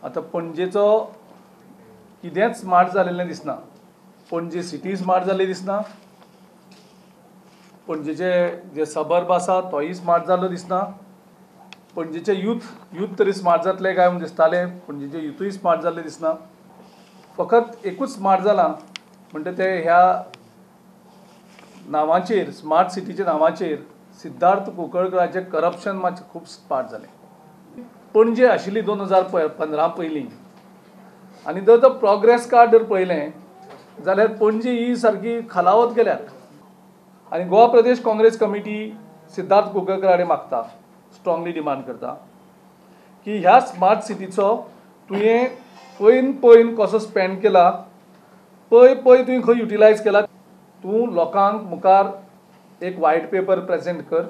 आतां पणजेचो कितेंच स्मार्ट जाल्लें दिसना. पणजे सिटी स्मार्ट जाल्ली दिसना, पणजेचे जे सबर्ब आसा तोय स्मार्ट जाल्लो दिसना, पणजेचे यूथ तरी स्मार्ट जातले काय म्हूण दिसतालें, पणजेचे युथूय स्मार्ट जाल्ले दिसना. फकत एकूच स्मार्ट जालां म्हणटा ते ह्या नांवाचेर, स्मार्ट सिटीच्या नांवाचेर सिद्धार्थ कुंकळकराचें करप्शन मातशें खूब स्मार्ट जालें. पणजे आशिल्ली 2015 पयलीं आनी जर तो प्रोग्रेस कार्ड जर पळयलें जाल्यार पणजे ही सारकी खालावत गेल्यात. आनी गोवा प्रदेश काँग्रेस कमिटी सिद्धार्थ कुंकळकर कडेन मागता, स्ट्रांगली डिमांड करता की ह्या स्मार्ट सिटीचो तुवें पयन पयन कसो स्पेंड केला, पय पय तुवें खंय युटिलायज केला, तूं लोकांक मुखार एक व्हायट पेपर प्रेजेंट कर.